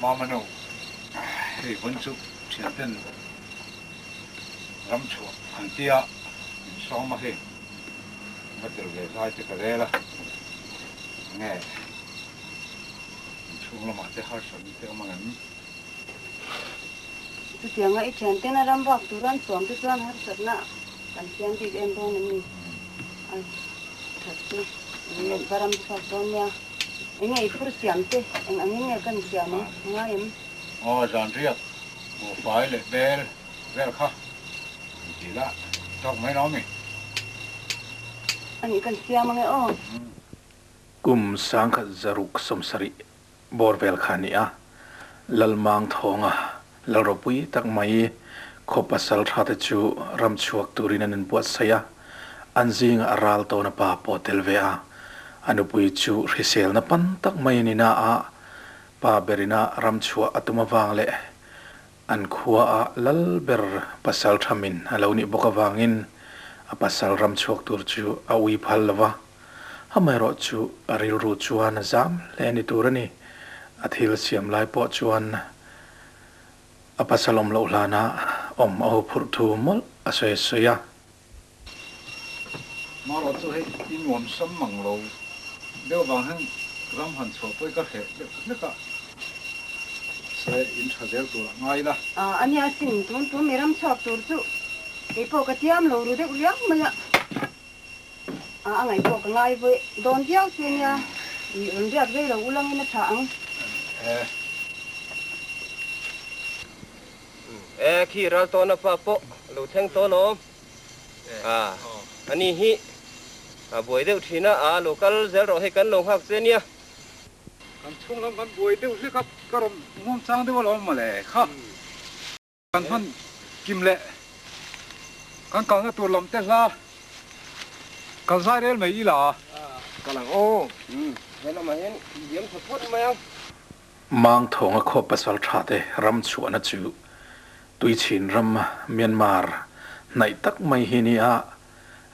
Mama nu, hei vawn chu thian ten ram chhuah an tia min sawm a hei va tel ve zai te ka rel a, enge in chhung lamah te harsatna te awm ang em? Chutianga i thian ten a ram vak tur an sawm te chuan harsatna kan siam bik em dawn em ni? A that chu eng va ram chhuak dawn nia. Enge i phur siam te eng angin nge kan siam ang ngai em? Aw zan riak buhfai leh bel vel kha in ti la tawk mai lo mi? Anih kan siam ange aw. Kum 1970 bawr vel kha a ni a, Lalmang thawnga Lalropui tak mai khaw pasal tha te chu ram chhuak turin an inbuatsaih a, an zingah a ral tawna pa pawh a tel ve a, a nupui chu hriselna pan tak mai a ni na a, pa berina ram chhuah a tum avang leh an khuaah lal ber pasal tha min a lo nih bawk avangin a pasal ram chhuak tur chu a ui phal lo va. Amaherawh chu a rilru chuan a zam hle ni tur a ni. A thil siam lai pawh chuan a pasal awm loh hlana awm a huphurh thu mawlh a sawi a sawi a. Marawh chu hei i nuam sam mang lo deuh vang hian ram han chhuah pawh i ka hreh deuh hlek a, se in tha zel tur a ngai la. A nia sin, tun tum i ram chhuak tur chu keipawh ka tiam lo ru deuh riau mai a. A a ngaih pawh ka ngai vawi dawn viau che nia, i rawn riak rei lo ulangin a tha ang. E. E khi ral tawna pa pawh lo thleng tawh alawm. A ani hi a buai deuh thin a, a lo kal zel rawh hei kan lo nghak che nia. Kan chhung lam kan buai deuh hlek a, ka rawn muang chang deuh alawm mawle kha. Kan hman kim leh kan kalna tur lam te hla kal zai rel mai ila. Kal ang aw. He lamah hian diam tha phawt mai ang. Mang thawnga khaw pasal tha te ram chhuahna chu Tuichhin ram Myanmar hnaih tak mai hi ni a,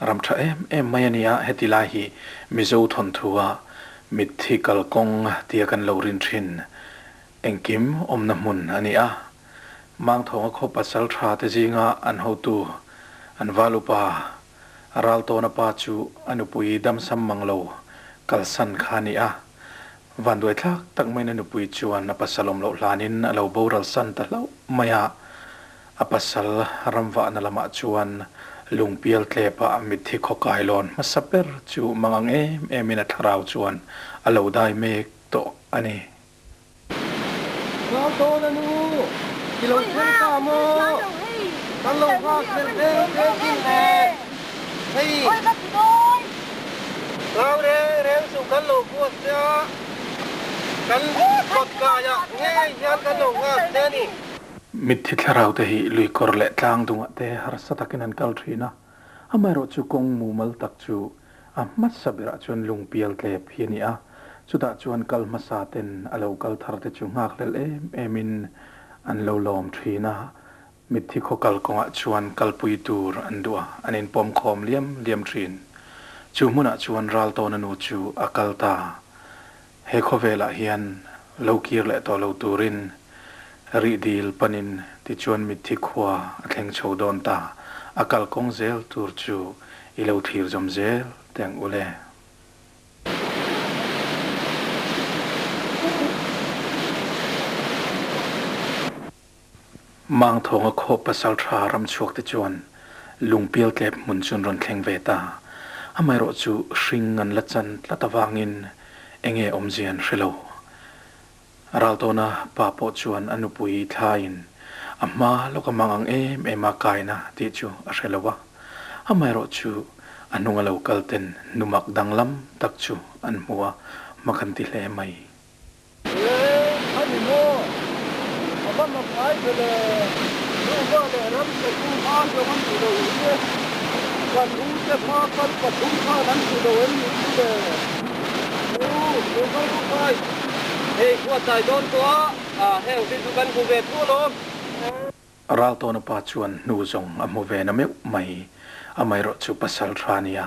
ram tha em em mai a ni a, heti lai hi Mizo thawnthua mitthi kalkawng tia kan lo rin thin Engkim awmna hmun a ni a, Mangthawnga khaw pasal tha te zinga an hotu, an val upa, Raltawna pa chu a nupui damsam mang lo kalsan kha a ni a. Vanduai thlak tak maiin a nupui chuan a pasal awm loh hlanin a lo boral san ta hlauh mai a. A pasal ramvahna lamah chuan lungpial tlepa mitthi khawkai lawn hmasa ber chu mangang em emin a thlarau chuan a lo dai mek tawh a ni. Rau dawn a nu, i lo thleng ta maw? Kan lo nghak hlel reng reng chin le. Hei, rau reng reng chu kan lo buat che a, kan kawt kaiah ngei hian kan lo nghak che a ni. Mitthi thlarau te hi luikawr leh tlang dungah te harsa takin an kal thin a, amaherawhchu kawng mumal tak chu A hmasa berah chuan lungpial tlep hi a ni a, chutah chuan kal hmasa ten a lo kal thar te chu nghakhlel em em in an lo lawm thin a, mitthi khaw kal kawngah chuan kalpui tur an duh a, an inpawm khawm liam liam thin. Chu hmunah chuan Raltawna nu chu a kal ta. He khawvelah hian lo kir leh tawh lo turin rih dil panin tichuan mitthi khua a thleng chho dawn ta, a kalkawng zel tur chu i lo thlir zawm zel teh ang u le. Mangthawnga khaw pasal tha ram chhuak te chuan lungpial tlep hmun chu an rawn thleng ve ta. Amaherawh chu hring an la chan tlat avangin enge awmzia an hre lo. Raltawna pa pawh chuan a nupui thlaiin a hma lawka mang ang em em a kaina tih chu a hre lo a. Amaherawh chu a hnunga lo kal ten numak danglam tak chu an hmu a, hma kan ti hle mai. E, a ni maw? A va mak ngai ve le. Nuva leh ram che tu hma zawng an duh lo hi e. Kan u te hma kal pathum khan an duh lo em ni chu le? U, lo kal ru kai. Hei khua tlai dawn tawh a, a heng te chu kan hmu ve thu alawm. Raltawna pa chuan hnu zawng a hmu ve na meuh mai. Amaherawh chu pasal tha nia,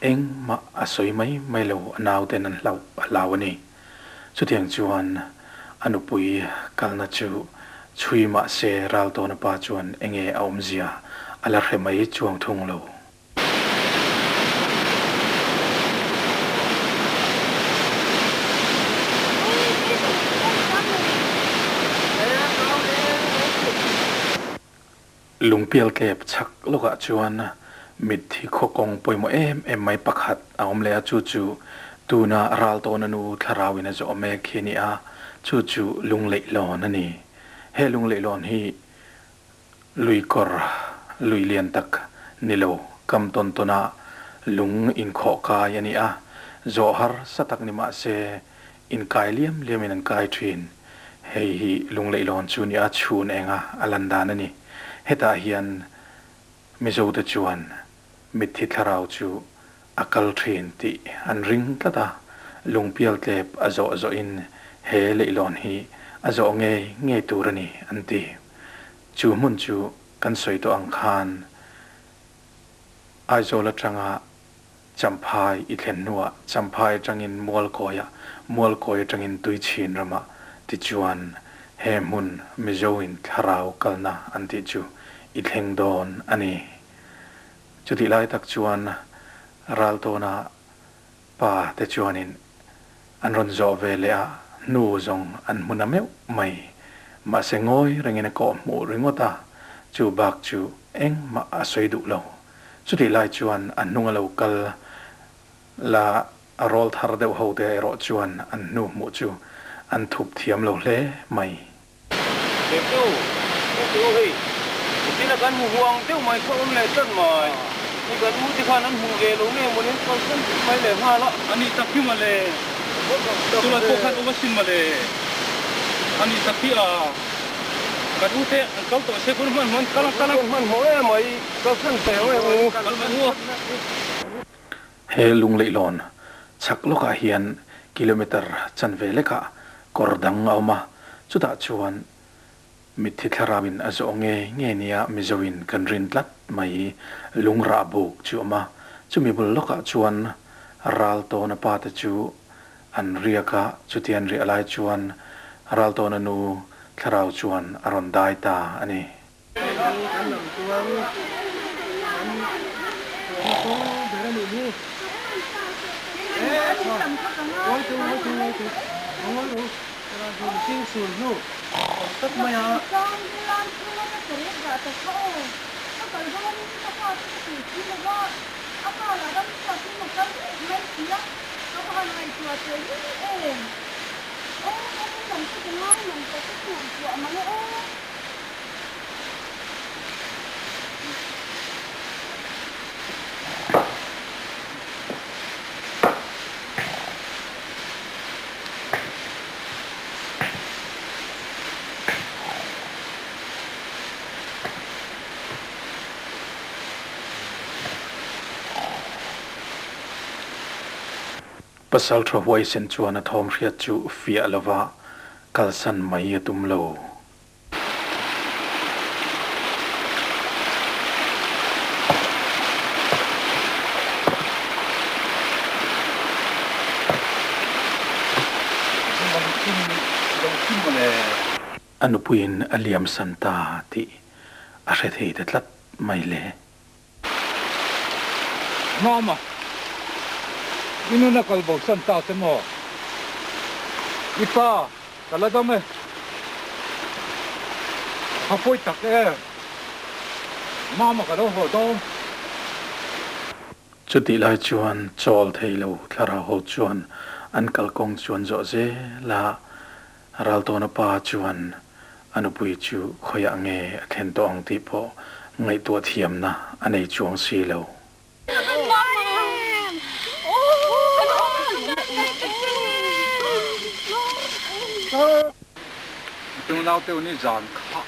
engmah a sawi mai mai lo, a nauten an hlauh a hlau a ni. Chutiang chuan A nupui kalna chu chhui mah se Raltawna pa chuan enge a awmzia a la hre mai chuang thung lo. Lungpial tlep chhak lawkah chuan mitthi khaw kawng pawimawh em em mai pakhat a awm leh a, chu chu tuna Raltawna nu thlarauin a zawh mek hi a ni a, chu chu Lungleihlawn a ni. He Lungleihlawn hi lui kawr lui lian tak ni lo kam tawn tawna lung inkhawh kai a ni a, zawh harsa tak ni mah se inkai liam liamin an kai thin. Hei hi Lungleihlawn chu nia chhun enga a lan dan a ni. Hetah hian Mizote chuan mitthi thlarau chu a kal thin tih an ring tlat a, lungpial tlep a zawh zawhin he leihlawn hi a zawh ngei ngei tur a ni an ti. Chu hmun chu kan sawi tawh ang khan Aizawl atanga Champhai i thlen hnuah Champhai atangin Mualkawiah, Mualkawi atangin Tuichhin ramah tichuan he hmun Mizoin thlarau kalna an tih chu i thleng dawn a ni. Chutih lai tak chuan Raltawna pa te chuanin an rawn zawh ve leh a, hnu zawng an hmu na meuh mai. Mahse ngawi rengin a kawh hmuh ringawt a, chu bak chu engmah a sawi duh lo. Chutih lai chuan a hnung a lo kal la a rawl thar deuh ho te erawh chuan an hnu hmuh chu an thup thiam lo hle mai. Keptu, Keptu hei, nitin a kan hmu huang deuh mai kha awm leh tlat mai. Hei kan u te khan an hmu ve lo nge mawni an kalsan tih mai leh nghal a. A nih tak hi mawle, chulai pawh khan awm asin mawle. A nih tak hi a, kan u te an kal tawh se kawr hman hman kal ang kal ang. Hmanhmawh em mai. He Lungleihlawn chhak lawkah hian kilometre chanve lekah kawr dang a awm a, chutah chuan mitthi thlarauin a zawh nge nge nia Mizoin kan rin tlat mai lungrah buk chu a awm a, chumi bul lawkah chuan Raltawna pate chu an riak a, chuti an riah lai chuan Raltawna nu thlarau chuan a rawn dai ta a ni. Kan lam chuan kan tuahna kawng ber a nih hi. Ngawi teh ngawi teh ngawi teh ngawi rawh u. Mihring sul hnu awm tlat mai a. Pasalṭha huaisen chuan a thawm hriat chu fiah lova kalsan mai a tum lo. A nupuiin a liamsan ta tih a hre thei ta tlat mai le. Mama, i nun a kal bosan ta che maw? I pa, ka la dam e. A pawi tak e. Mama ka lo haw dawn. Chutih lai chuan chawl thei lo thlarau ho chuan an kalkawng chu an zawh zel a, Raltawna pa chuan a nupui chu khawiah nge a thlen tawh ang tih pawh ngaihtuah thiamna a nei chuang si lo. Tung naute u ni zan kha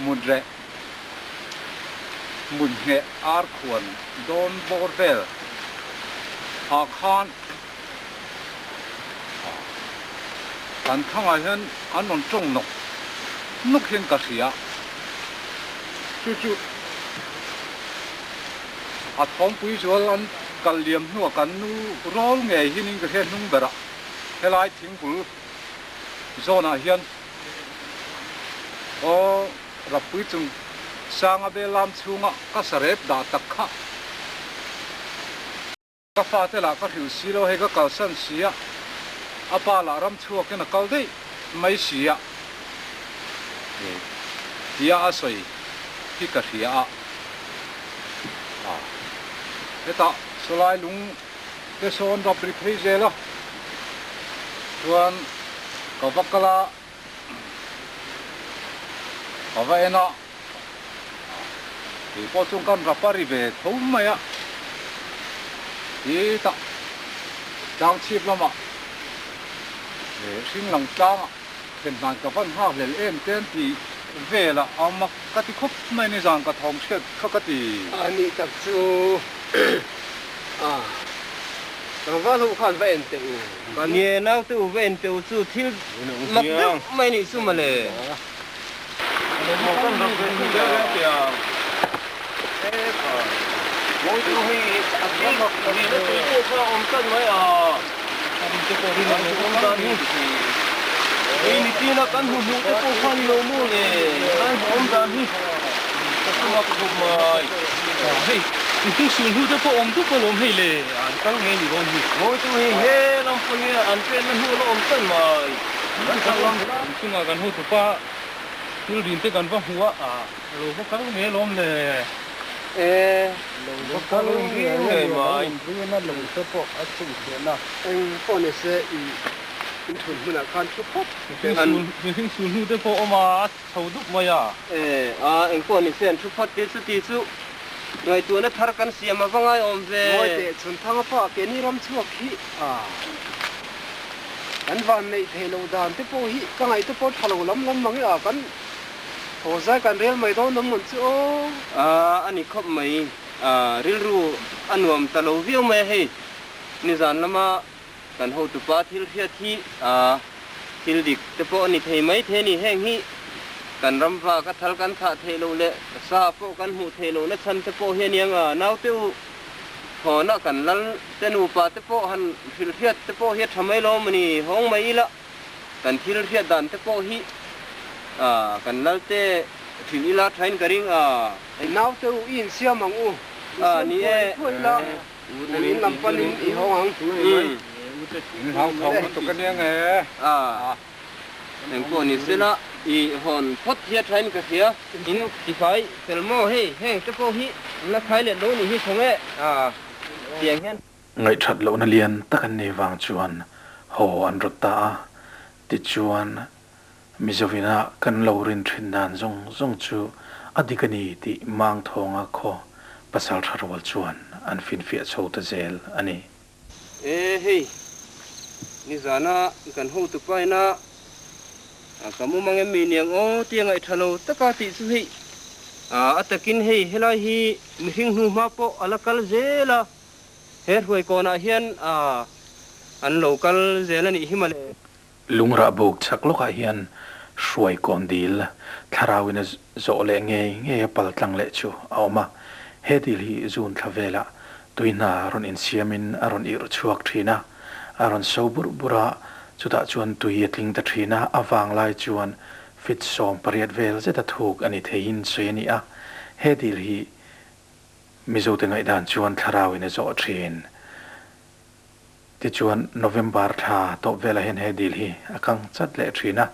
mut reh mut ngheh ar khuan dawn bawr vel ah khan Kan thangah hian an rawn tawng nawk nawk hian ka hria. Chu chu a thawmpui zual an kal liam hnuah kan nu rawl ngei hianin ka hria hnung berah helai thingbul Zawnah hian aw Rappui chung sanga bel lam chhunga ka sarep dah tak kha ka fate lah ka hrilh si lo hei ka kalsan si a, a pa lah ram chhuakin a kal daih mai si a tia a sawi hi ka hria a. Hetah sawlai lung te sawn rap ri phei zel a, chuan ka va kal a, ka va en a, kei pawh chuan kan rap a ri ve tho mai a, titah tlang chhip lamah hring lang tlangah thlen hnan ka van nghak hlel em te an ti vel a, a mak ka ti khawp mai nizan ka thawm hriat kha ka ti. A nih tak chu a tlangval ho khan va en teh u. Nge naute u va en teh u chu thil mak deuh mai nih chu mawle. Thil rin te kan va hmu a, a lo va kal nge lawm le? E, lo va kal nge mai. Rina lung te pawh a chhunchhiah a. Eng pawh ni se i inthun hmunah khan thu phawt teh an. Mihring sul hnu te pawh awm a, a chho dup mai a. E, a, eng pawh ni se an thu phawt tih chu tih chu ngaihtuahna thar kan siam a va ngaiawm ve. Ngawi teh chhun thang a pa keini ram chhuak hi a. Kan van neih theih loh dan te pawh hi ka ngaih te pawh tha lo lam lam mang e a, kan haw zai kan rel mai dawn awm ngawn chu aw. A a ni khawp mai, a rilru a nuam ta lo viau mai a hei, nizan lama kan hotupa thil hriat hi a thil dik te pawh a ni thei mai thei a ni, heng hi kan ram vak a thal kan thah theih loh leh sa pawh kan hmuh theih lohna chhan te pawh hi a ni ang a, naute u Hawn a kan lal te nupa te pawh han hrilh hriat te pawh hi a tha mai lo mawni, hawng mai ila kan thil hriat dan te pawh hi kan lal te hrilh ila thain ka ring a. Naute u i insiam ang u, insiam thuai thuai ila in lam panin i hawng ang. In hlauthawng lutuk a nia nge. Engpawh ni sela i hawn phawt hi a thain ka hria. In tifai fel maw hei, heng te pawh hi la khai let lo nih hi tho nge a tiang hian. Ngaihthat lohna lian tak an nei vang chuan haw an rawt ta a, tichuan Mizovina kan lo rin thin dan zawng zawng chu a dik a ni tih Mangthawnga khaw pasal tha rual chuan an finfiah chho ta zel a ni. E hei, nizana kan hotu paina ka mu mang em mi niang aw tia ngaihtha lo taka tih chu hei a takin hei helai hi mihring hnu hma pawh a la kal zel a, he hruai kawnah hian an lo kal zel a nih hi mawle. Lungrah buk chhak lawkah hian hruai kawn dil thlarauin a zawh leh ngei ngei a pal tlang leh chu a awm a. He dil hi zun thla velah tui hna rawn insiamin a rawn irh chhuak thin a, a rawn so burh burh a, chutah chuan tui a tling ta thin a, a vanglai chuan fit 18 vel zeta thuk a ni theiin sawi a ni a. He dil hi Mizote ngaihdan chuan thlarauin a zawh thin. Tichuan, November thla tawp velah hian he dil hi a kang chat leh thin a,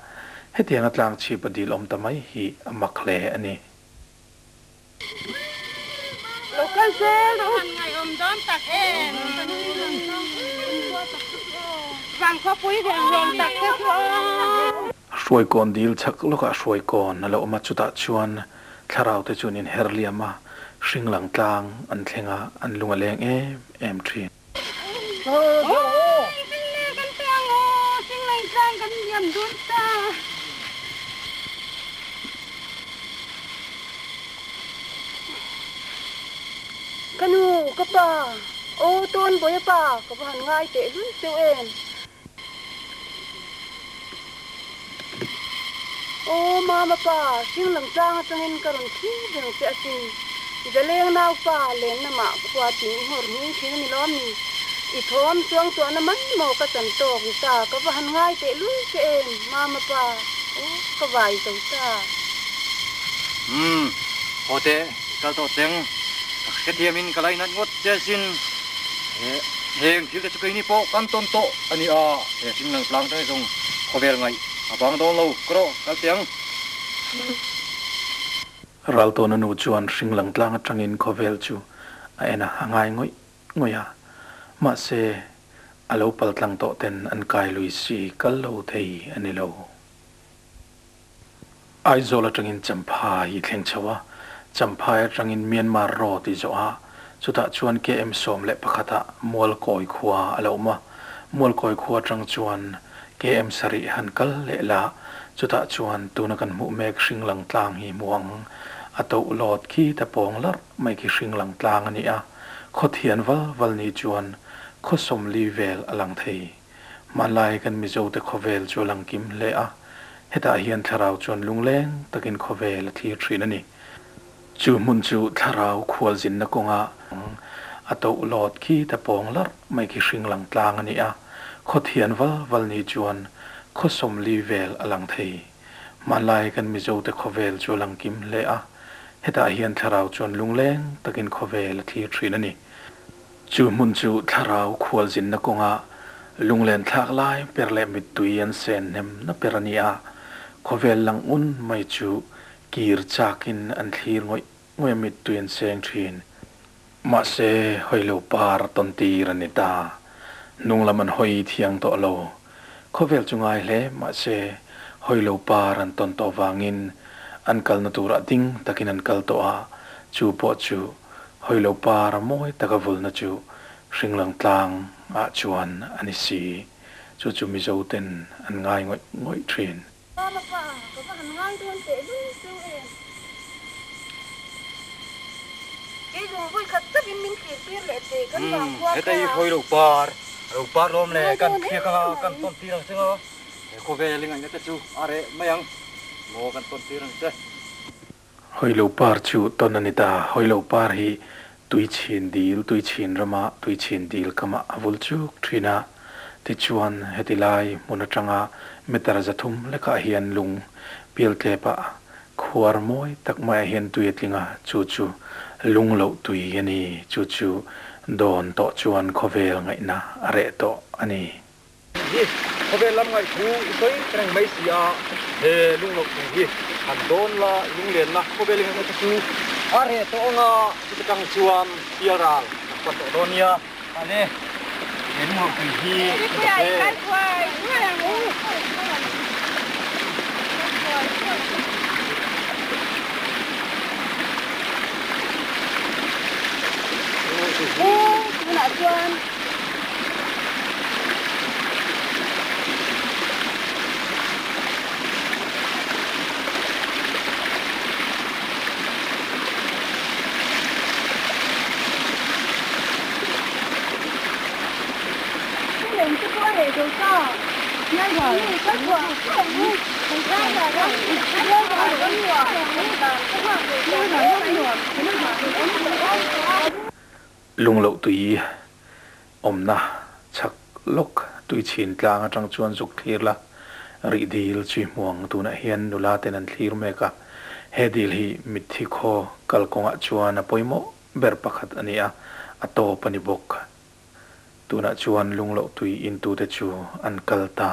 hetianga tlang chhip a dil awm ta mai hi a mak hle a ni. Lo kal zel rawh u. Ngaihawm dawn tak em. Vang khawpui reng reng tak te chu aw. Hruaikawn dil chhak lawkah hruaikawn a lo awm a, chutah chuan thlarau te chuan inher liam a, hring lang tlang an thleng a, an lung a leng em em thin. Ka nu, ka pa, aw tawn bawi a pa, ka va han ngai teh hlun cheu em. Aw mama pa, hring lam tlang atangin ka rawn thlir reng che asin. Zaleng nau pa, lenna mah khua ting i nghawr nghing thin a ni lawm ni? I thawm suangtuahna mai maw ka chan tawk ni ta, ka va han ngai teh lui che em, Mama pa, aw ka vai zo ta. Umm, haw teh, i kal tawh cheng, ka hrethiamin ka lainat ngawt che asin. He heng thil te chu keini pawh kan tawn tawh a ni a, he hringlang tlang tang hi zawng khawvel ngaih a vang dawn lo, ka rawh kal teh ang. Raltawna nu chuan hringlang tlang atangin khawvel chu a en a, a ngai ngawih ngawih a, mahse a lo pal tlang tawh ten an kai lui si kal lo thei a ni lo. Aizawl atangin Champhai i thleng chho a, Champhai atangin Myanmar Road i zawh a, chutah chuan KM 11 ah Mualkawi khua a lo awm a, Mualkawi khua atang chuan KM sarih han kal leh la, chutah chuan tuna kan hmuh mek hringlang tlang hi hmu ang, a toh lawt khi ta pawng larh mai khi hringlang tlang a ni a, khawthian val val ni chuan khaw 40 vel a lang thei. Hmanlai kan Mizote khawvel chu a lang kim hle a, hetah hian thlarau chuan lungleng takin khawvel a thlir thin a ni. Chu hmun chu thlarau khualzinna kawnga a toh lawt khi ta pawng larh mai khi hringlang tlang a ni a, khawthian val val ni chuan khaw 40 vel a lang thei. Hmanlai kan Mizote khawvel chu a lang kim hle a, hetah hian thlarau chuan lungleng takin khawvel a thlir thin a ni. Chu hmun chu thlarau khualzinna kawnga lunglen thlak lai per leh mittui an sen hnem na per a ni a, khawvel lang un mai chu kir chakin an thlir ngawih ngawih a mittui an seng thin. Mahse, hawi lo par tawn tir a ni ta. Hnung lam an hawi thiang tawh lo. Khawvel chu ngai hle mahse, hawi lo par an tawn tawh vangin an kalna turah ding takin an kal tawh a, chu pawh chu Hawi lo par mawi taka vulna chu hringlang tlang ah chuan a ni si. Chu chu Mizo ten an ngai ngawih ngawih thin. Mama pa, ka va han ngai dawn teh lul chu em. Kei zawng vawi khat takin min thlir tir leh teh kan vang khua kha. Heta i hawi lo par, a lo par lawm le, kan khiak anga kan tawn tir ang che nga, he khawvel i ngaihna te chu a reh mai ang maw kan tawn tir ang che. Hawilo par chu tawn a ni ta. Hawilo par hi tuichhin dil, tuichhin rama tuichhin dil kamah a vul chuk thin a. Tichuan, heti lai hmun atanga meter 300 lekah hian lung pialtlepah khuar mawi tak maiah hian tui a tling a, chu chu lung loh tui a ni. Chu chu dawn tawh chuan khawvel ngaihna a reh tawh a ni. Hi khawvel lam ngaih thu i sawi reng mai si a, he lungloh tui hi han dawn la, lunglenna khawvel i ngaihna te chu a reh tawh ang a, chuti tang chuan pialral kan pan tawh dawn nia. Ale, he lungloh tui hi i ta hle. Tunah chuan Lungloh tui awmna chhak lawk tuichhin tlang atang chuan zuk thlir la, rih dil chu i hmu ang. Tunah hian nula ten an thlir mek a, he dil hi mitthi khaw kalkawngah chuan a pawimawh ber pakhat a ni a, a tawp a ni bawk. Tunah chuan lungloh tui intute chu an kal ta.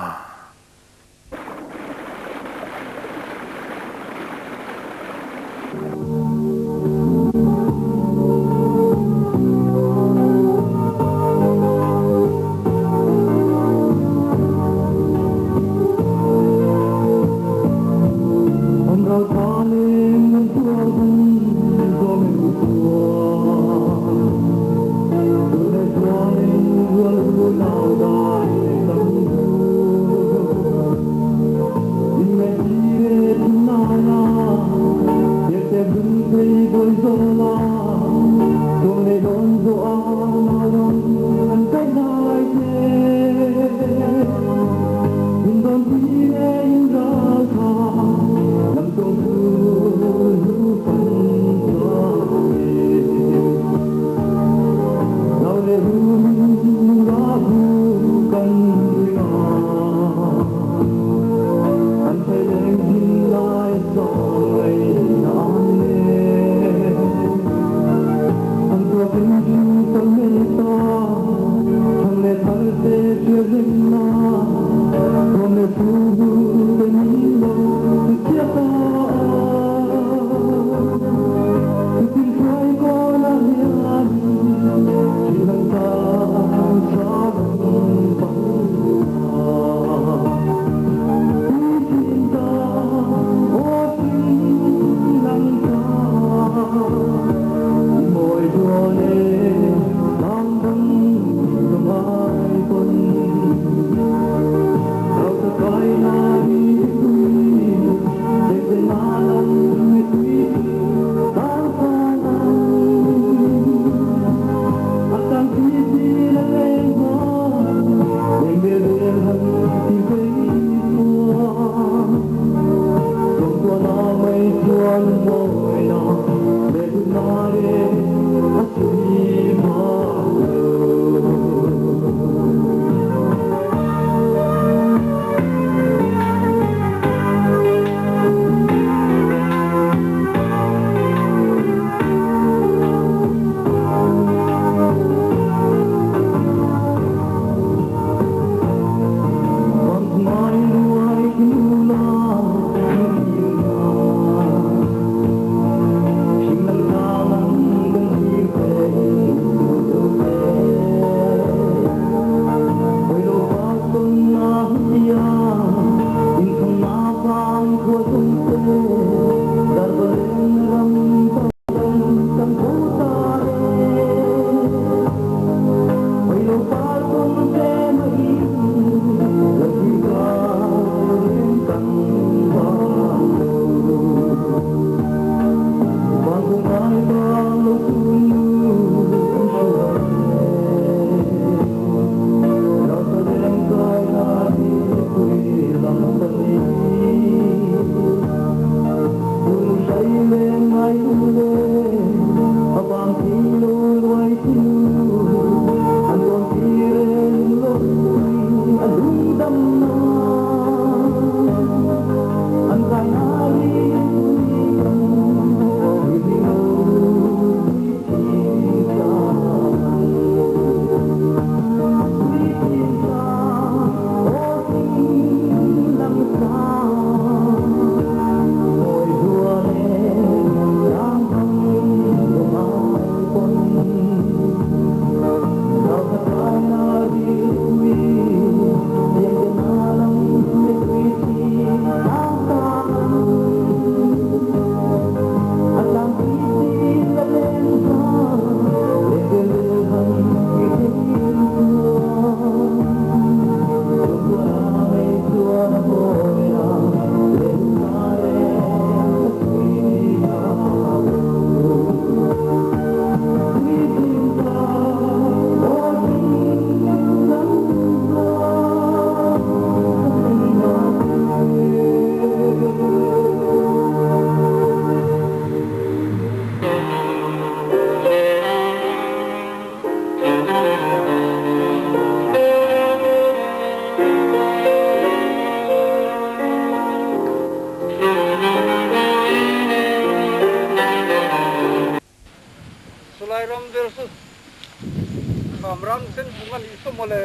Thlamrang sen vung a nih saw mawle.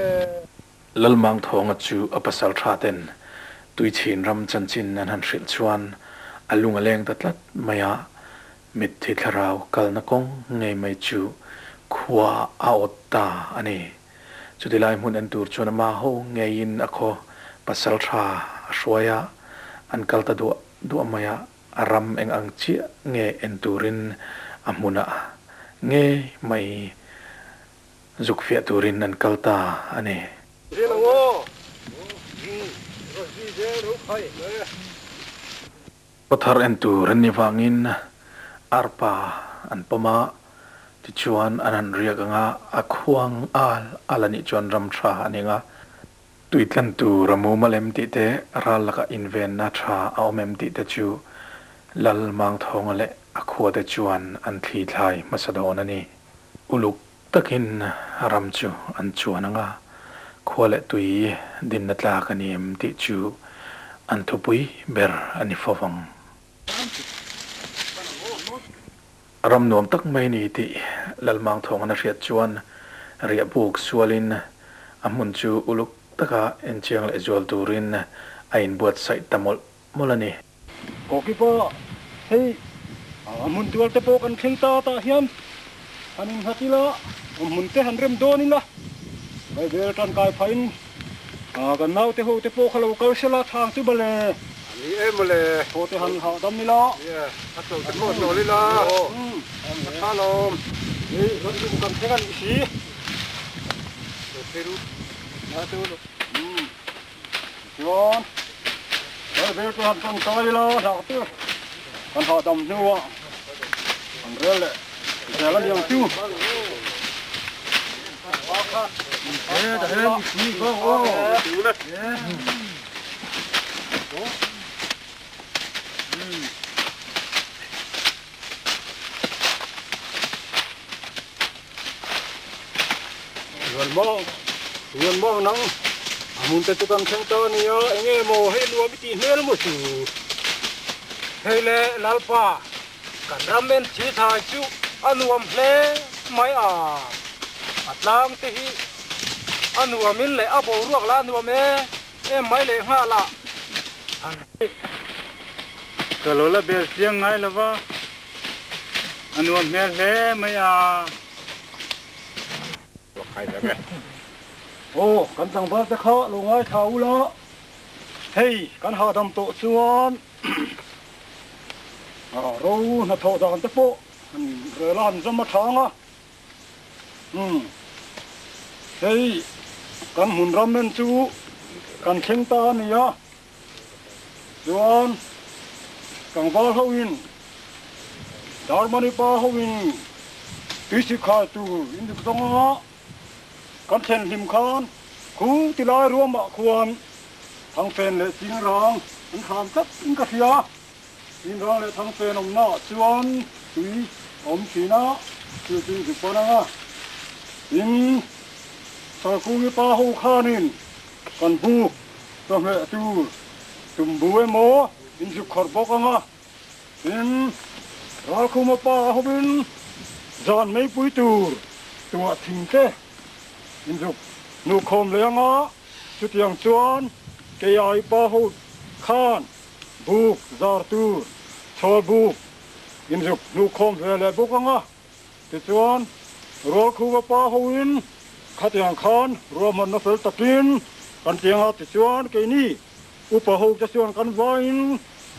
Lalmangthawnga chu a pasal tha ten Tuichhin ram chanchin an han hrilh chuan a lung a leng ta tlat mai a, mitthi thlarau kalna kawng ngei mai chu khua a awt ta a ni. Chuti lai hmun en tur chuan ama ho ngeiin a khaw pasal tha a hruai a, an kal ta duah duah mai a, a ram eng ang chiah nge en turin a hmunah ngei mai zuk fiah turin an kal ta a ni. Kawthar en tur an nih vangin arpa an pawm a, tichuan an han riak ang a, a khuang al al a nih chuan ram tha a ning a, tui tlan tur a mumal em tih te, ral lakah invenna tha a awm em tih te chu Lal Mangthawnga leh a khuate chuan an thli thlai hmasa dawn a ni. Uluk takin ram chu an chuan ang a, khua leh tui dinna tlak a ni em tih chu an thupui ber a ni fo vang. Ram nuam tak mai ni tih Lalmangthawngan a hriat chuan riah buk sualin a hmun chu uluk taka enchiang leh zual turin a inbuatsaih ta mawlh mawlh a ni. Kawkipa, hei a hmun tual te pawh kan thleng ta tah hian han innghat ila, awm hmun te han rem dawn ila, Bible tangkai phahin kan naute ho te pawh kha lo kal sela thang chu bale. A ni em mawle. Thaw te han hahdam ila. Nia, a chawl te pawh chawl ila, a tha lawm. Hei rawn dum kan thleng a nih si. Lo phei ru. Chuan Bible chu han tawngtai ila hlak chu kan hahdam hnuah kan rel leh zel a niang chu. Ruanmawng, Ruanmawng nang a hmun te chu kan thleng ta a nia, enge maw hei nuam i tih hmel maw chu? Hei le Lalpa, kan ram en thi thai chu a nuam hle mai a, a tlang te hi a nuam in leh a boruak lah a nuam em em mai leh nghal a. Ka lo la bel chiang ngai lo va, a nuam hmel hle mai a. Aw, kan tlangval te kha lo ngaithla u la, hei kan hahdam tawh chuan ro hnathawh dan te pawh han rel a han zawm a thang a. Umm, hei kan hmun ram en chu kan thleng ta a nia. Chuan tlangval hoin Darmani pa hoin tuisik khai tur in dik zawng anga kan thlen hlim khan khu tilai ruamah khuan Thangfen leh Chingrang an hram tlat in ka hria. Chingrang leh Thangfen awmnaah chuan tui a awm thin a, chu chu zuk pan anga tin Sarkungi pa ho khanin Kan buk chawhmeh tur tumbu emaw in zuk khawrh bawk ang a, tin Ralkhuma pa a hawin zan meipui tur tuah thing te in zuk hnuhkhawm leh ang a, chutiang chuan keiai pa ho khan buk zar tur chhawl buk in zuk hnuhkhawm ve leh bawk ang a. Tichuan, Rualkhuva pa hoin khatiang khan ruahmanna fel takin kan tiang a, tichuan keini upa ho te chuan kan vaiin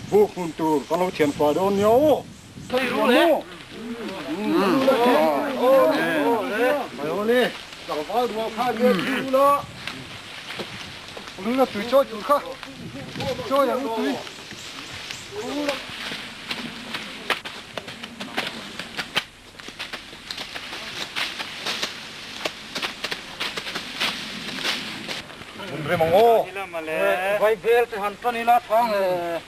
buk hmun tur kan lo thian fai dawn nia aw. Rem ang aw. Vai bel te han tan ila thang e.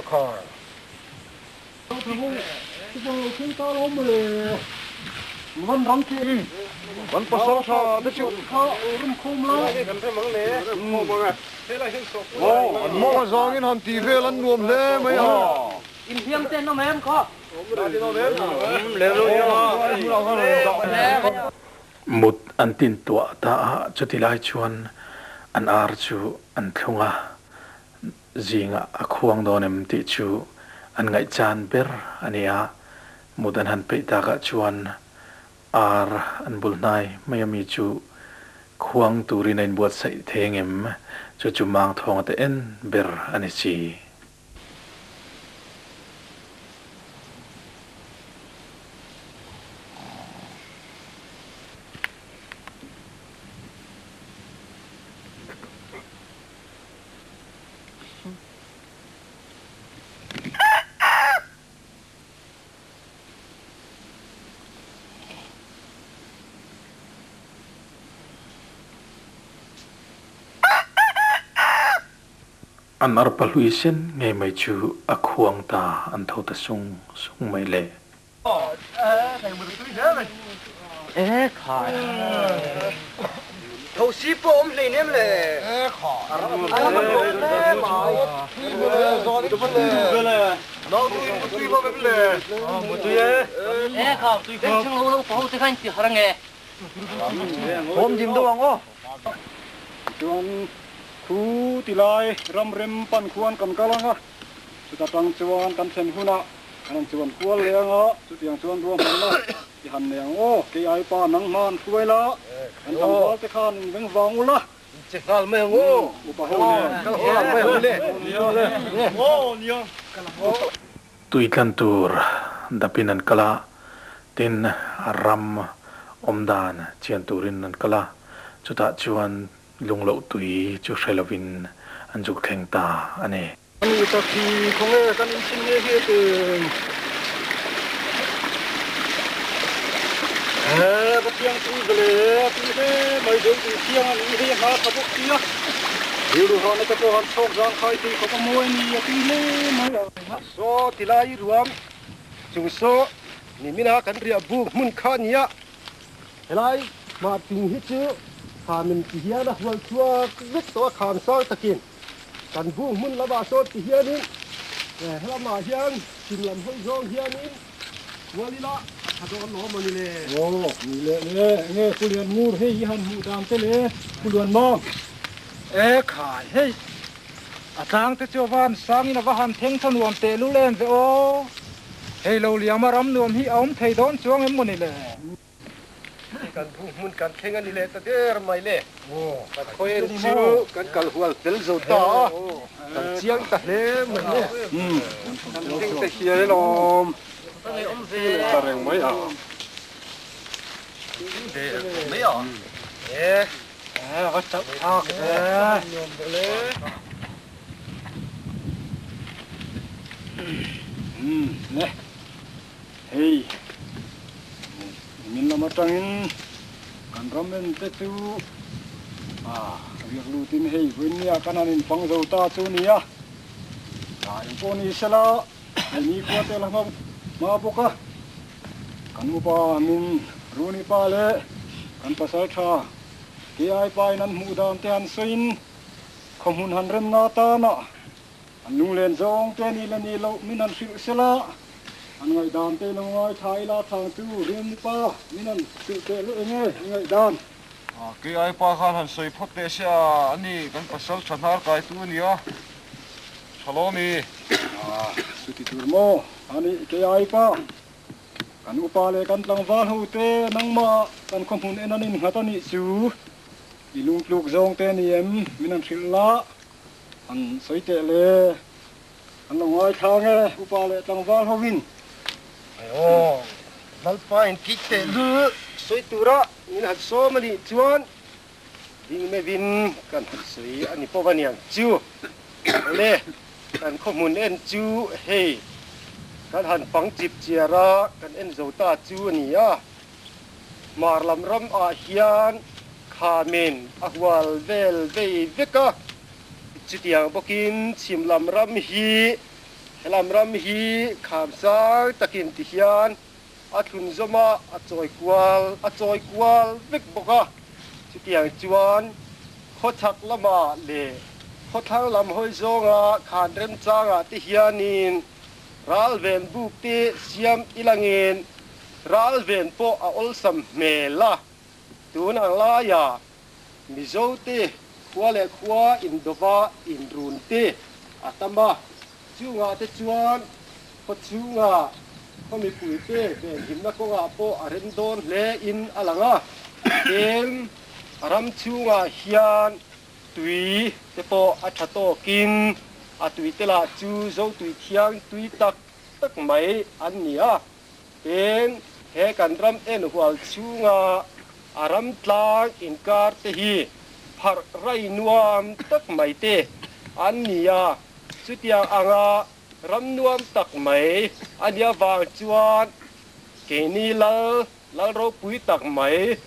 Khai. Van rang khi kan pasal tha te chu kha rum khawm la. Aw, an mawng a zangin han tih vel an nuam hle mai a. Inhliam te an awm em kha? Mut an tin tuah ta a, chuti lai chuan an ar chu an thlung a, zingah a khuang dawn em tih chu an ngaihchan ber a ni a, mut an han peih takah chuan ar an bul hnai mai ami chu khuang turin a inbuatsaih thei engem chu chu Mangthawnga te en ber a ni si. An arpa hlui sen ngei mai chu a khuang ta an tho ta sung sung mai le. Thosi pawh awm hlei nem le. Chuan khu ti lai ram rem pan khuan kan kal ang a, chuta tang chuan kan thlen hunah kan han chuan kual leh ang a, chutiang chuan ruahmanna i han nei ang aw, kei ai pa nang hma an hruai la, kan tlangval te khan in veng vang ula. Che nghal mai ang aw, upa ho nen kal nghal mai ang le. Tui tlan tur dapin an kal a, tin ram awm dan chian turin an kal a, chutah chuan lungloh tui chu hre lovin an zuk thleng ta a ni. Ani tak hi khawnge kan inchhin nge hi tung? He Pathian tui vele tui hle mai deuh tui thiang a nih hi a hna tha bawk sia. Rilru hahna te pawh han chhawk zang khai thei khawp a mawi a ni a tui hle mai a. Saw ti lai ruam chung saw nimina kan riah buk hmun kha a nia. Helai mah ping hi chu khamin ti hian a hual chhuak vek tawh a kham sang takin. Kan buk hmun lamah sawn ti hianin helamah hian chhim lam hawi zawng hianin kual ila a tha dawn lawm a ni le. Aw ni leh le enge Pulian Ngur hei hi han hmuh dan te le Pulian Mawng e khai hei a tlang te chu a va han sang in a va han theng tha nuam teh lul em ve aw hei lo liam a ram nuam hi a awm thei dawn chuang em maw ni le. Kan bu hmun kan thleng a ni leh ta der mai le. Kan khawian chu kan kal hual fel zo ta a, kan chiang ta hle mai le. Kan thleng ta hial alawm. Ta reng mai a. Mai a. E, va chauh thlak ve. Le. Hei, nimin lam atangin kan ram en te chu a riak lutin hei vawinia kan han infang zo ta chu nia, a engpawh ni sela hei nikhua te la hma bawk a, kan upa min Runi pa leh kan pasal tha Kei pa in an hmuh dan te han sawiin khawhmun han remna atana An lunglen zawng te ni le ni loh min han hrilh sela, an ngaihdan te lo ngai tha ila thang chu riam upa min han hrilh teh luh enge i ngaihdan? Kei ai pa khan han sawi phawt teh se a, ani kan pasal tha hnar kai tu a nia, tha lo mi? Chuti tur maw? Ani kei ai pa, kan upa leh kan tlangval ho te nangmah kan khawhmun en an innghat a nih chu, i lungtluk zawng te ni em min han hrilh la? An sawi teh le, an lo ngaithlang e, upa leh tlangval hovin. Aw, Lalpa in kik teh lu sawi tura min han sawm a nih chuan ding meuhin kan han sawi a ni pawh a niang chu. Awle, kan khawhmun en chu hei kan han pang chip chiar a, kan en zo ta chu a ni a. Hmar lam ram ah hian khamin a hual vel vei vek a, chutiang bawkin chhim lam ram hi helam ram hi kham sang takin ti hian a thlun zawm a, a chawi kual a chawi kual vek bawk a. Chutiang chuan khawchhak lamah leh khawthlang lam hawi zawnga khan remchangah te hianin ralven buk te siam ilangin ralven pawh a awlsam hmel a. Tun ang laiah Mizote khua leh khua indova inrun te a tam a, chungah te chuan khaw chhunga khaw mipuite venhimna kawngah pawh a rem dawn hle in a lang a. Tin, a ram chhungah hian tui te pawh a tha tawkin a tui te lah chu zo tui thiang tui tak tak mai an ni a. Tin, he kan ram enhual chhunga a ram tlang inkar te hi pharh rai nuam tak mai te an ni a, chutiang anga ram nuam tak mai a nia vang chuan keini lal lal ropui tak mai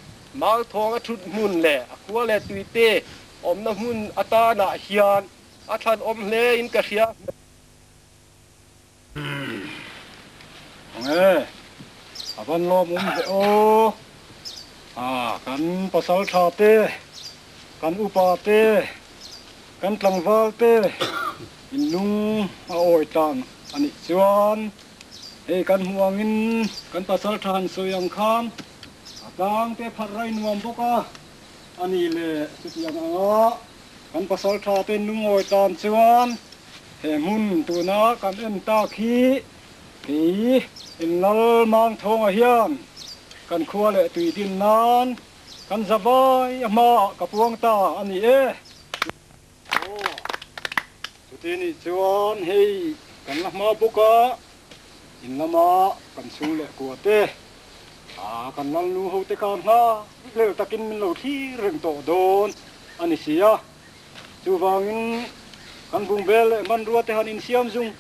Mangthawng a thut hmun leh a khua leh tui te awmna hmun atanah hian a thlan awm hle in ka hria. Ang e, a van lawmawm ve aw. A, kan pasal tha te, kan upa te, kan tlangval te in lung a awi tlang a nih chuan hei kan hmuh angin kan pasal tha han sawi ang khan a tlang te pharh rai nuam bawk a, a nih leh chutiang anga kan pasal tha te lung awi tlan chuan He hmun tuna kan en tak hi kei Inlal Mangthawnga hian kan khua leh tui din nan kan za vai a hmaah ka puang ta a ni e. Aw, chuti nih chuan hei kan la hma bawk a, in lama kan chhung leh kua te, a kan lalnu ho te khan hla hlel takin min lo thlir reng tawh dawn a ni si a. Chuvangin kan bungbel leh hmanrua te han insiam zung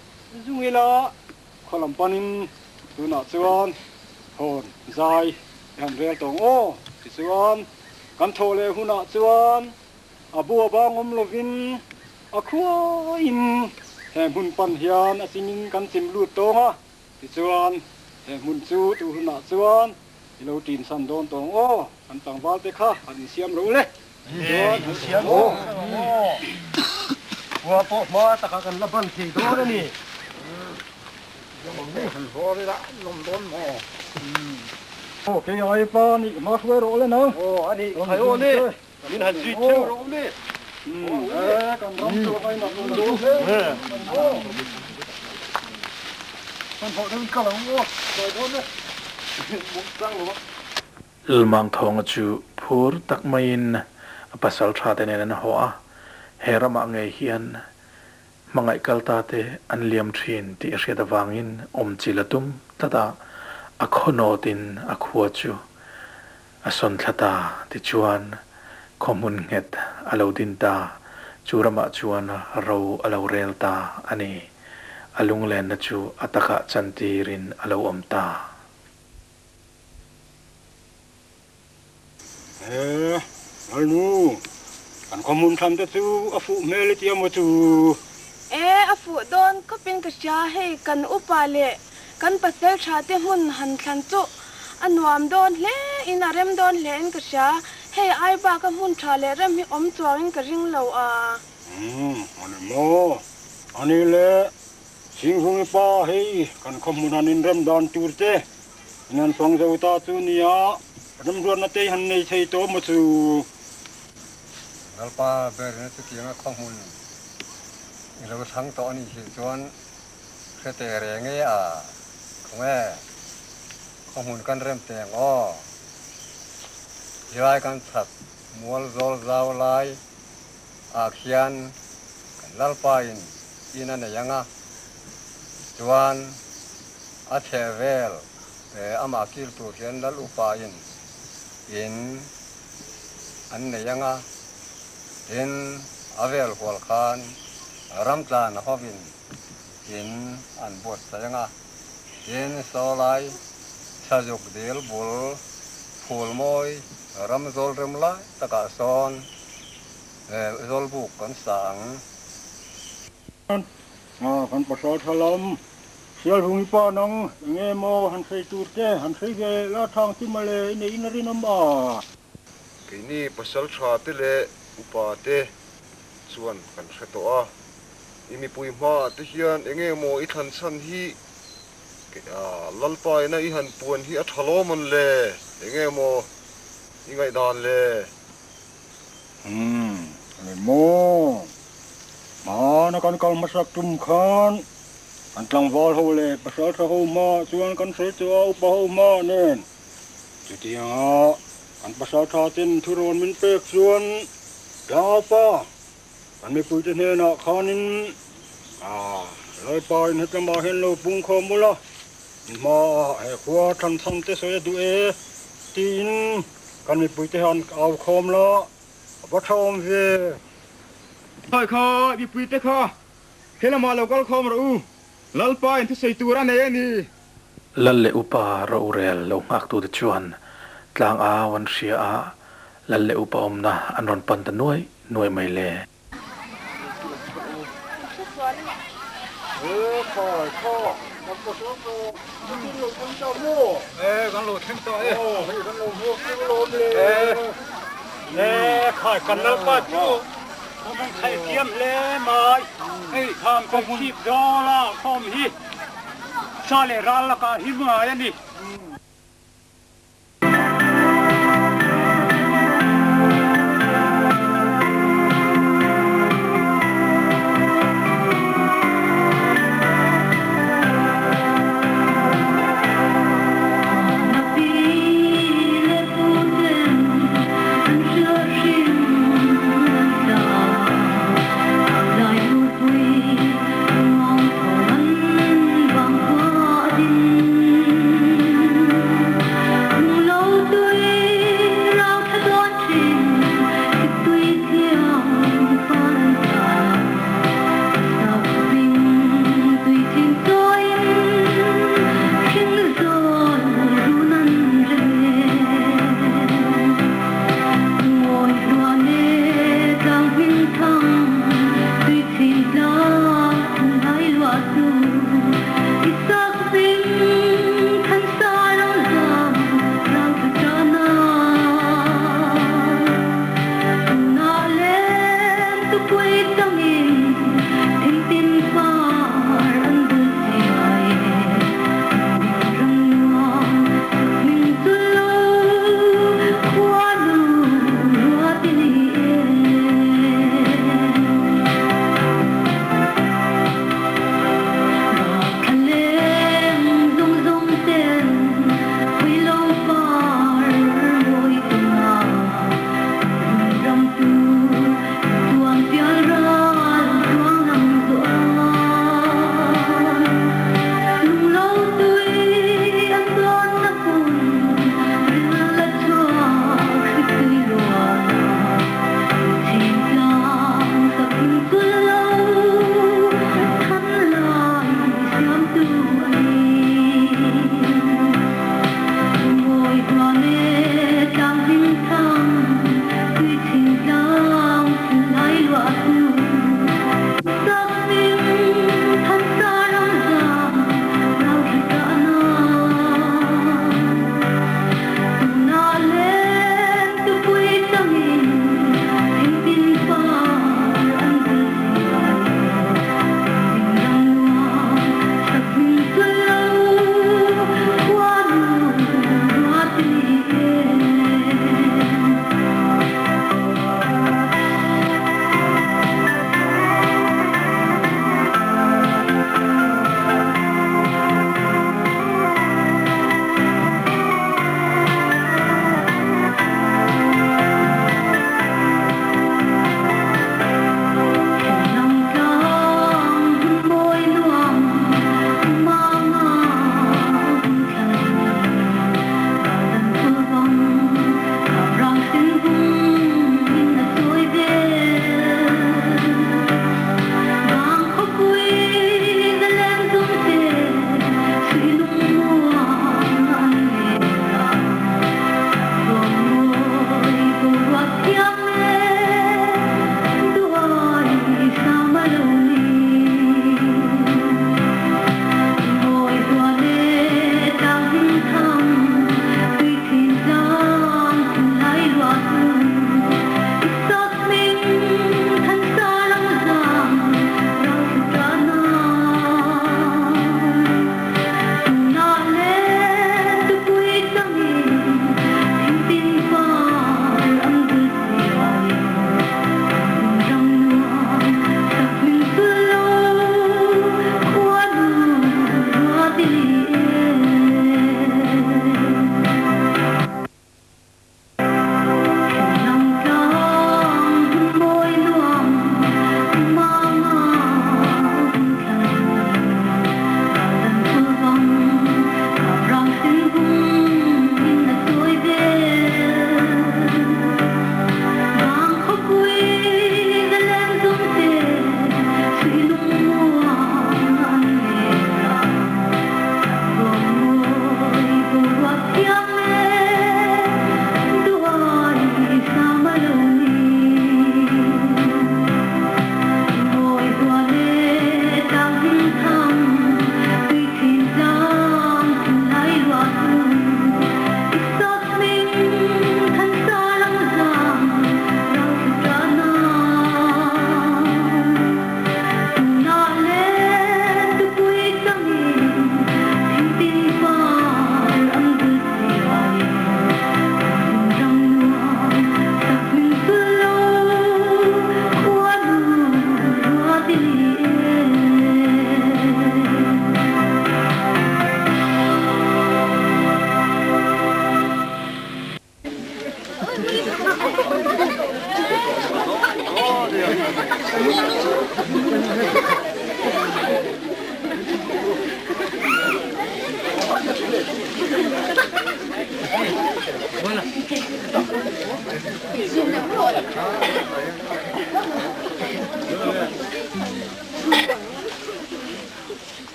zung ila, khaw lam panin tunah chuan hawn zai te han rel tawng aw. Tichuan kan thawh leh hunah chuan a bua bang awm lovin a khuain he hmun pan hian a chimin kan chim lut tawng a. Tichuan he hmun chu tu hunah chuan i lo ṭin san dawn tawng aw, kan tlangval te kha han insiam lo le. Chuan han siam aw. Khua pawh hma takah kan la ban thei dawn a ni. Han haw ila an awm dawn maw? Aw kei ai pa nih hma hruai rawh le nang. Aw a nih khai aw le. Min han zui theuh rawh le. E kan ram chu a inah dawn dawn hle. Kan hawh deuh in kal ang aw. Sawi dawn e. Chang lo a. Lmangthawnga chu phur tak maiin a pasal tha te nen an haw a, he ramah ngei hian hmangaih kal ta te an liam thin tih a hriat avangin awm chil a tum tlat a, a khaw nawtin a khua chu a sawn thla ta. Tichuan, khaw hmun nghet a lo din ta, chu ramah chuan ro a lo rel ta a ni. A lunglenna chu a takah chantirin a lo awm ta. He, Lalnu, kan khaw hmun thlan te chu a fuh hmel i tia maw chu? E, a fuh dawn khawpin ka hria, hei kan upa leh kan pasal tha te hmun han thlan chu a nuam dawn hle in a rem dawn hle in ka hria, hei ai bak a hmun tha leh rem hi awm chuang in ka ring lo a. Umm, a ni maw? A ni le, Singhungi pa hei kan khaw hmun han inrem dan tur te in han fang zo ta chu nia, remruatna te han nei thei tawh maw chu? Lalpa berina chutianga khaw hmun i lo thlang tawh a nih si chuan hre teh reng e a, khawnge khaw hmun kan rem teh ang aw? Zilai kan chhak mual zawl zau lai ah khian kan Lalpa in in a nei ang a, chuan a chheh vel amah kil tur hian Lal upa in in an nei ang a, tin a vel hual khan ram tlan hovin in an buatsaih ang a, tin sawlai Thazuk dil bul phul mawi ram zawl rem lai takah sawn Zawlbuk kan sa ang. Kan pasal tha lam Sialhungi pa nang enge maw han hrei tur te han hrei ve la thang chu mawle i nei in a rinawm a. Keini pasal tha te leh upa te chuan kan hre tawh a, i mipui hmaah te hian enge maw i thlan chhan hi Lalpa ina i han puan hi a tha lawm an le, enge maw i ngaihdan le? Umm, ani maw? Hmana kan kal hmasak tum khan kan tlangval ho leh pasaltha ho hma chuan kan sawi chu a upa ho hma nen chutianga kan pasaltha ten thurawn min pek chuan tlangaupa kan mipuite hnenah khanin Lalpa in hetlamah hian lo pung khawm ula, in hmaah he khua thlan chhan te sawi a duh e tiin kan mipuite hian au khawm la, a va tha awm ve. Khawi kha mipuite kha helamah lo kal khawm rawh u, Lalpa in thusawi tur a nei a ni. Lal leh upa rorel lo nghaktute chuan tlang au an hria a, Lal leh upa awmna an rawn pan ta nuai nuai mai le.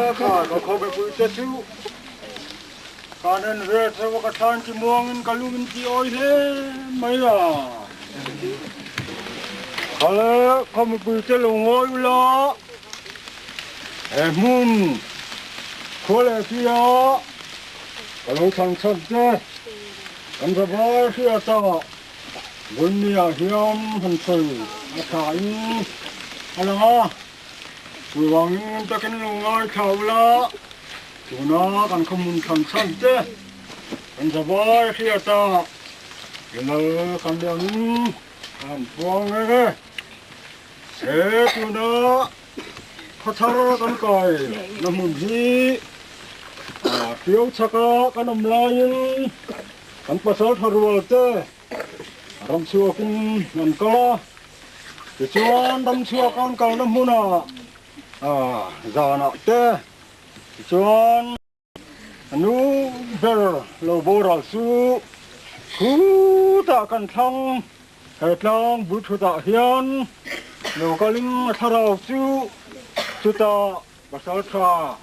Kha ka khaw mipui te chu kan en ve cheu a, ka thlan chi muangin ka lum in ti awi hle mai a. Khale khaw mipui te lo ngawi ula, he hmun khua leh tuia ka lo thlan chhan te kan zavai hriat a. Bunniah hian han sawi a thain a lang a, chuvangin takin lo ngaithla ula, tuna kan khawhmun thlan chhan te kan zavai hriat a, i lal kan liangin ka han puang reng e. He tuna khawthar kan kai na hmun hi hriau chhaka kan awm laiin Kan pasal tha rual te ram chhuakin an kal a, tichuan ram chhuak an kalna hmunah zanah te tichuan a nu ber lo boral chu khutah kan thlang, he tlang bul thutah hian lo kalin a thlarau chu chutah pasal tha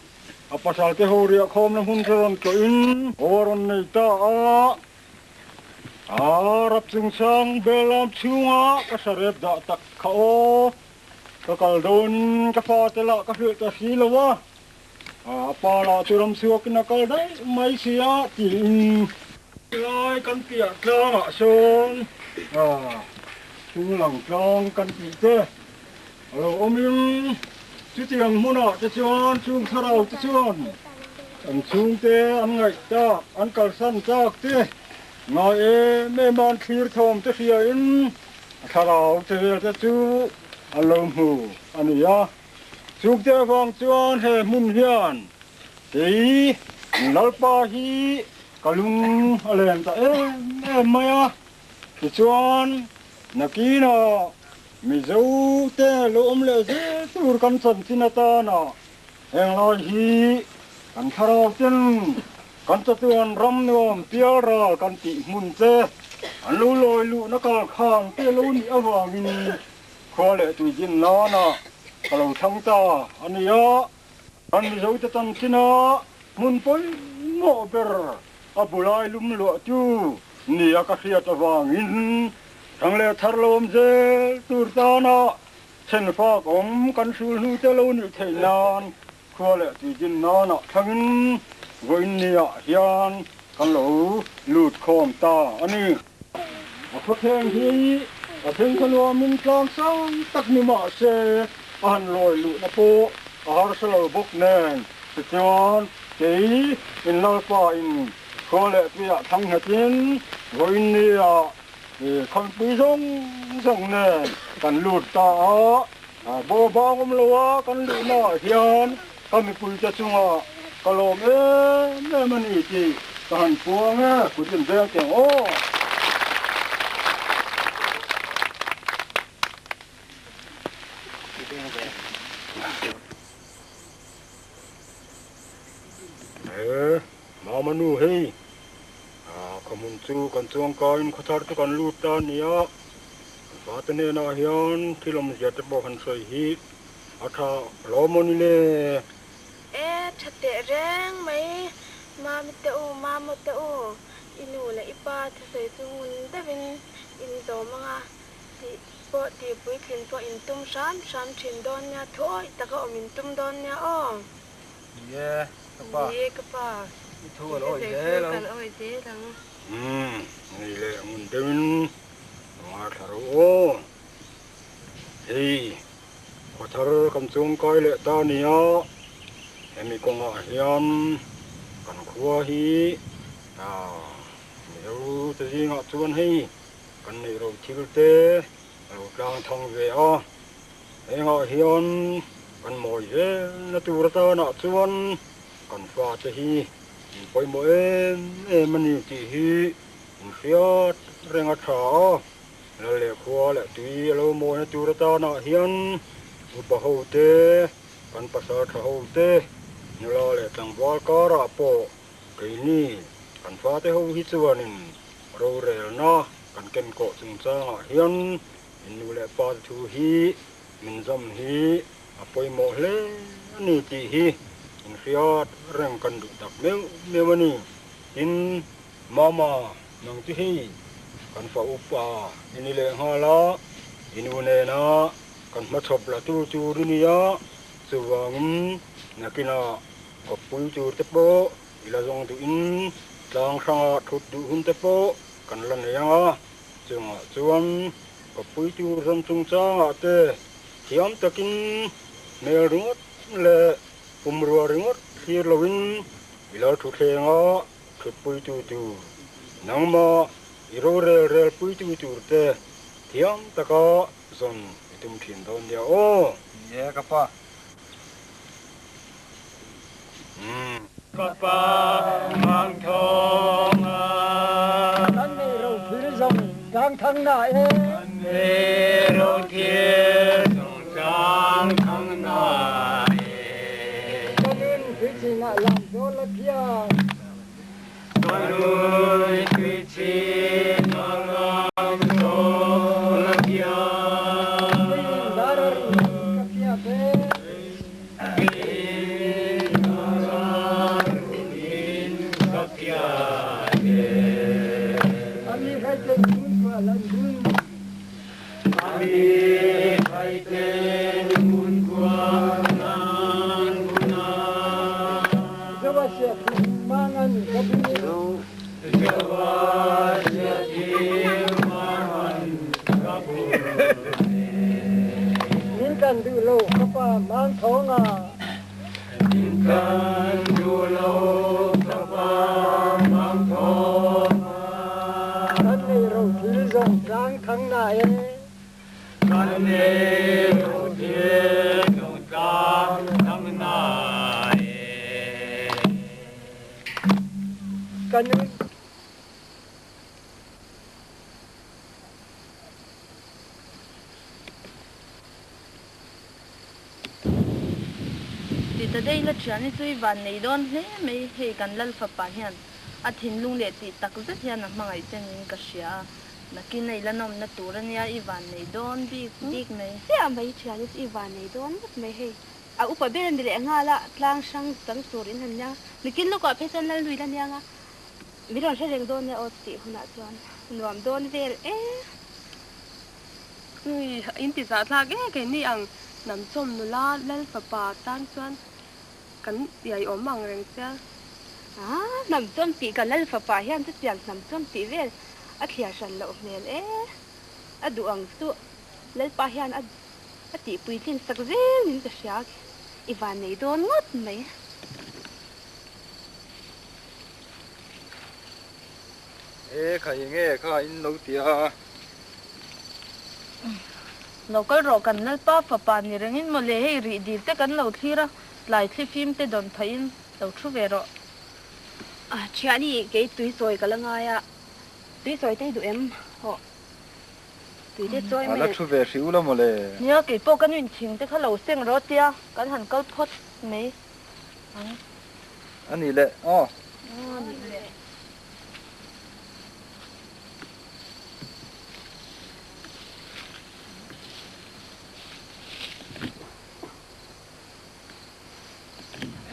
A pasal te ho riah khawmna hmun chu rawn tlawhin aw a rawn nei ta a. A rap chungchang Bellam chhunga ka sarep dah tak kha aw. Ka kal dawnin ka fate lah ka hrilh ta si lo a. A pa lah chu ramchhuakin a kal daih mai si a tiin. Lai kan piah tlangah sawn chhunglang tlang kan tih te A lo awmin chutiang hmunah te chuan chung thlarau te chuan an chhungte an ngaih tak, an kalsan tak te ngai em em a an thlir thawm te hriain a thlarau che vel te chu an lo hmu a ni a. Chungte avang chuan he hmun hian kei Lalpa hi ka lung a len ta em em mai a. Tichuan nakinah Mizo te lo awm leh zel tur kan chanchin atana henglai hi kan thlarau ten kan chatuan ram nuam pial ral kan tih hmun te an lo lawi luhna kal khan te lo nih avangin khua leh tui din nana ka lo thlang ta a ni a. Kan Mizo te chanchina hmun pawimawh ber a bulai lum luah chu nia ka hriat avangin Thang leh thar lo awm zel tur tana chhenfak awm kan hrul hnu te lo nih theih nan khua leh tui din nanah thlangin vawiin niah hian kan lo lut khawm ta a ni. A khawthleng hi a thengkha nuamin tlang sang tak ni mah se a han lawi luhna pawh a harsa lo bawk nen tichuan kei in Lalpa in khua leh tuiah thlang nghetin vawiin niah Khanpui zawng zawng nen kan lut ta a, bo bang awm lo a kan luhna ah hian ka mipuite chungah ka lawm em em a ni tih ka han puang e, kut in veng teh ang aw. He Mama nu hei, ka hmun chu kan chuangkaiin khawthar chu kan lut ta a nia, kan fate hnenah hian thil awmzia te pawh han sawi hi a tha lo maw ni le? E, tha teh reng mai, Mami te u, Mama te u, i nu leh i pa thusawi chu ngun deuhin in zawm ang a tih pawh tihpuitlin pawh in tum hram hram thin dawn nia, thuawih taka awm in tum dawn nia aw. Ni e, ka pa. Ni e, ka pa. I thu kan awih zel ang. Kan awih zel ang. Umm, ni leh ngun deuhin ka ngaithla ro aw. Hei, khawthar kan chuangkai leh ta nia, hemi kawngah hian kan khua hi Mizo te zingah chuan hei kan neih ro thil te a lo tlang thang ve a. Hengah hian kan mawi zelna tur atanah chuan kan fate hi in pawimawh em em a ni tih hi in hriat reng a tha a. Lal leh khua leh tui a lo mawina tur atanah hian upa ho te, kan pasal tha ho te, nula leh tlangval karah pawh keini kan fate ho hi chuanin rorelna kan kenkawh chungchangah hian In nu leh pa te thu hi min zawm hi a pawimawh hle a ni tih hi in hriat reng kan duh tak meuh meuh a ni. Tin, Mama, nang chu hei kan fa upa i ni leh nghal a, i nu nena kan hmachhawp la tur tur i ni a, chuvangin nakinah kawppui tur te pawh i la zawng duhin tlang hranga thut duh hun te pawh kan la nei ang a, chungah chuan kawppui tur zawn chungchangah te thiam takin hmel ringawt leh pumrua ringawt thlir loin i lo thuthleng a, thutpuitu tur, nangmah i rorel relpuitu tur te thiam taka zawn i tum thin dawn nia aw. Ni e ka pa. Umm. Ka pa mang thawng a. Kan nei ro thil zawng tlang thang na e. Kan nei ro thil zawng tlang thang na e. Ka nun tuichin ah lam zawl la thiam. Ka nun tuichin ah lam zawl la thiam. Tuiin dar a rin ka fiat e. Tuiin dar a rin ka fiat e. A mi hraiten hun khua lan dun. A mi hraiten hun khua lan dun a. Zoa sia thim mangan ka bun. Zoa sia thim mangan ka bun. Min kan duh lo ka pa mang thawng a. Min kan duh lo ka pa mang thawng a. Kan nei ro thil zawng tlang thang na e. Kan nei ro thil zawng tlang thang na e. Ka nun. Ti ta daih la thian hi chu i van nei dawn hle mai, hei kan lal fapa hian a thinlung leh tih tak zet hian a hmangaih che niin ka hria a, nakin a i la nawmna tur ania i van nei dawn bik bik mai. Chiah mai thian hi chu i van nei dawn ngawt mai hei, a upa ber a ni leh nghal a, tlang hrang chang tur in han nia, nikin lawkah phei chuan lal nui la niang a, min rawn hre reng dawn nia aw tih hunah chuan nuam dawn vel e. Ui, in ti zah thlak e, keini ang hnamchawm nula lal fapa tan chuan kan iaiawm ang reng che a. Ah, hnamchawm tih ka lal fapa hian chutiang hnamchawm tih vel a thliar hran loh hmel e. A duh ang chu lalpa hian a a tih puitlin sak zel nin ka hria, i van nei dawn ngawt mai. E kha enge kha in lo ti a. Lo kal rawh kan Lalpa fapa ni rengin maw le hei rih dil te kan lo thlir a, tlai thli fim te dawn phahin lo thu ve rawh. A thiani kei tui chawi ka la ngai a, tui chawi te hi duh em? Hawh tui te chawi mai. A la thu ve hriu la maw le. Nia kei pawh ka nuin thing te kha lo seng rawh tia kan han kal phawt mai ang. A nih le aw. A nih le.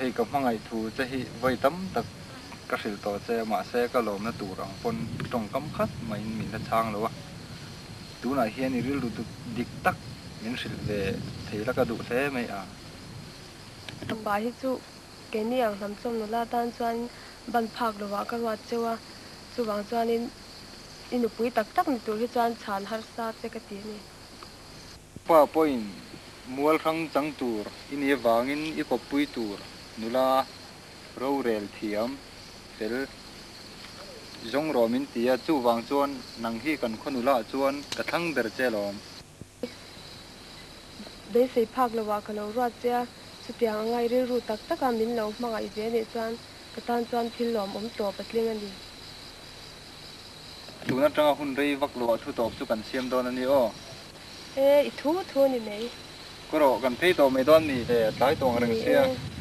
Hei ka hmangaih thu che hi vawi tam tak ka hrilh tawh che mahse ka lawmna tur ang pawn tawngkam khat mahin min la chhang lo a, tunah hian i rilru dik tak min hrilh ve thei la ka duh hle mai a. Fapa hi chu Keini ang hnamchawm nula tan chuan ban phak lovah ka ruat cheu a, chuvang chuanin i nupui tak tak ni tur hi chuan chhan harsa che ka ti a ni. Pa pawhin mual hrang chang tur i nih avangin i kawppui tur nula rorel thiam fel zawng rawh min ti a, chuvang chuan nang hi kan khaw nula ah chuan ka thlang ber che alawm. Beisei phak lovah ka lo ruat che a, chutiang anga i rilru tak taka min lo hmangaih ve anih chuan ka tan chuan thil lawmawm tawp a tling a ni. Tun atanga hun rei vak loah thu tawp chu kan siam dawn a ni aw. E, i thu thu a ni mai. Kawrawh, kan phei tawh mai dawn mi le, a tlai tawh ang reng sia. Ni e.